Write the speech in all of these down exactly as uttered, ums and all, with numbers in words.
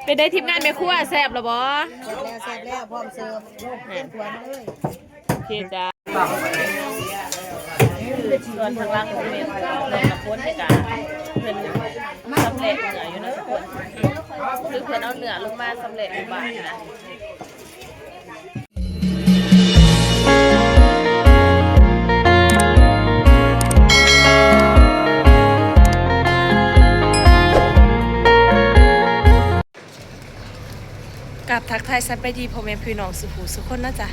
เป็นได้ทีมงานแม่ครัวแซ่บหรอบ่ แซ่บแล้ว แซ่บแล้ว พร้อมเสิร์ฟ ลูกเต็มถ้วยมาเลย โอเคจ้า ส่วนทางล่างของเมนน้องน้ำพ้นนี่กะเพิ่นสำเร็จเหนืออยู่นะทุกคน คือเพิ่นเอาเหนือลงมาสำเร็จอยู่บ้านนะ กับทักทายสบายดีพ่อแม่พี่น้องสุผู้สุคนนะจ๊ะ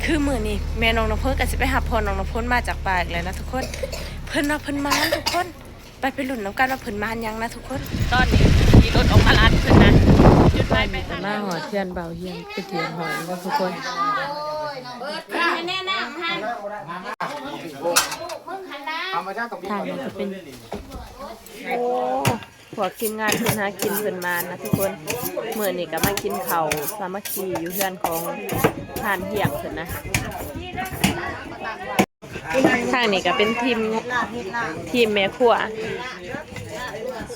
คือมื้อนี้แม่น้องน้ำพ้นก็สิไปรับพ่อน้องน้ำพ้นมาจากป่าอีกแล้วนะทุกคน เพิ่นว่าเพิ่นมาทุกคน ไปไปลุ้นนำกันว่าเพิ่นมาหยังนะทุกคน ตอนนี้ขี่รถออกมาลาดเพิ่นนะ จุดหมายปลายทาง มาฮอดเฮือนเบาเฮียงไปเตรียมหอยนะทุกคน เปิดแน่น้ำหัน ทางนี้ก็เป็น โอ้ พวกทีมงานเพิ่นหากินเพิ่นมานะทุกคน มื้อนี้ก็มากินข้าวสามัคคีอยู่เฮือนของท่านเฮียงเพิ่นนะ ทางนี้ก็เป็นทีม ทีมแม่ครัว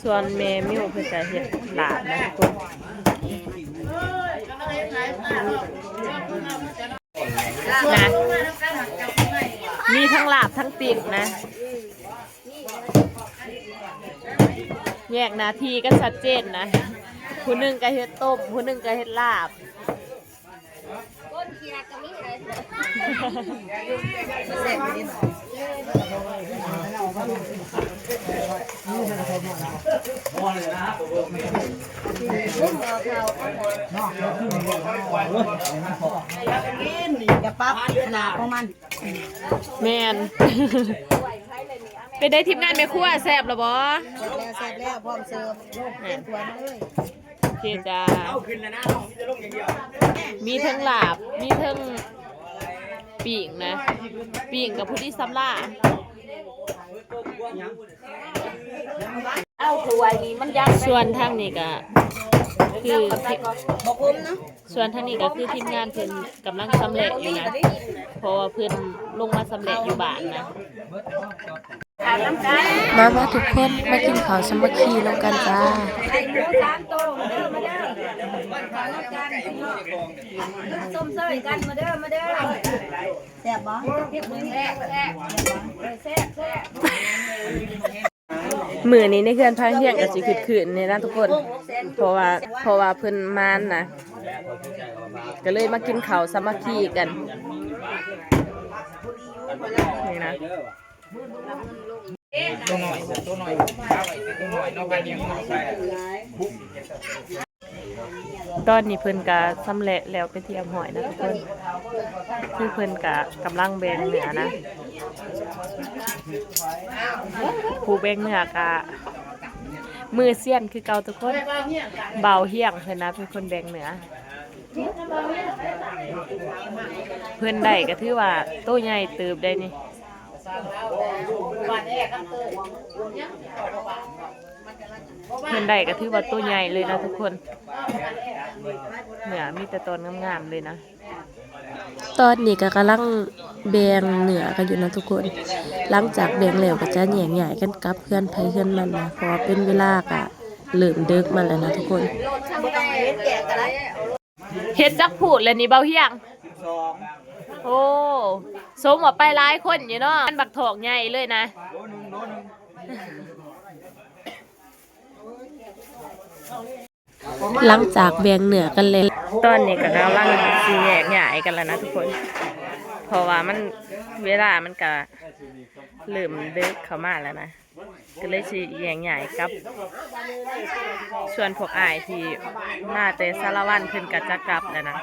ส่วนแม่มิวเพิ่นก็เฮ็ดลาบนะทุกคน นะ มีทั้งลาบทั้งปิ้งนะ แยกหน้าที่กันชัดเจนนะ ผู้หนึ่งก็เฮ็ดต้ม ผู้หนึ่งก็เฮ็ดลาบ จะปรับขนาดของมัน แม่น เป็นได้ทีมงานแม่ครัวแซ่บหรอบ่ แซ่บแล้ว แซ่บแล้ว พร้อมเสิร์ฟ ลูกเต็มถ้วยมาเลย โอเคจ้า เอาขึ้นแล้วนะ เอามีแต่ลงอย่างเดียว มีทั้งลาบ มีทั้งปิ้งนะ ปิ้งกับผู้ดีสำลา เอาถ้วยนี่มันยัด ส่วนทางนี้ก็คือ บอกผมนะ ส่วนทางนี้ก็คือทีมงานเพิ่นกำลังสำเร็จอยู่นะ เพราะว่าเพิ่นลงมาสำเร็จอยู่บ้านนะ มามาทุกคน มากินข้าวสามัคคีนำกันจ้า มาเด้อ มาเด้อ มาส้มเซยกัน มาเด้อ มาเด้อ แซ่บบ่ แซ่บ แซ่บ แซ่บ มื้อนี้ในเฮือนพระเฮียงก็สิคึกคืนนี่นะทุกคน เพราะว่า เพราะว่าเพิ่นมานนะ ก็เลยมากินข้าวสามัคคีกัน นี่นะ ตัวน้อย ตัวน้อย ตัวน้อยเนาะ บ้านนี้ ตอนนี้เพิ่นก็สำเร็จแล้วเป็นที่เรียบร้อยนะทุกคน คือเพิ่นก็กำลังแบ่งเนื้อนะ ผู้แบ่งเนื้อก็มือเซียนคือเก่าทุกคน เบาเฮียงเพิ่นนะเป็นคนแบ่งเนื้อ เพิ่นได้ก็ถือว่าโตใหญ่เติบได้นี่ เพิ่นได้ก็ถือว่าโตใหญ่เลยนะทุกคน เนื้อมีแต่ตอนงามๆเลยนะ ตอนนี้ก็กำลังแบ่งเนื้อกันอยู่นะทุกคน หลังจากแบ่งแล้วก็จะแยกย้ายกันกลับเฮือนไผเฮือนมันนะ เพราะว่าเป็นเวลาก็เริ่มดึกมาแล้วนะทุกคน เฮ็ดจักพูดแล้วนี่เบาเฮียง สิบสอง โอ้ สมว่าไปหลายคนอยู่เนาะ มันบักถอกใหญ่เลยนะ โลหนึ่ง โลหนึ่ง หลังจากแบ่งเนื้อกันแล้ว ตอนนี้ก็กำลังสิแยกย้ายกันแล้วนะทุกคน เพราะว่ามัน เวลามันก็เริ่มดึกเข้ามาแล้วนะ ก็เลยสิแยกย้ายกลับ ส่วนพวกอ้ายที่มาแต่สารวันเพิ่นก็จะกลับแล้วนะ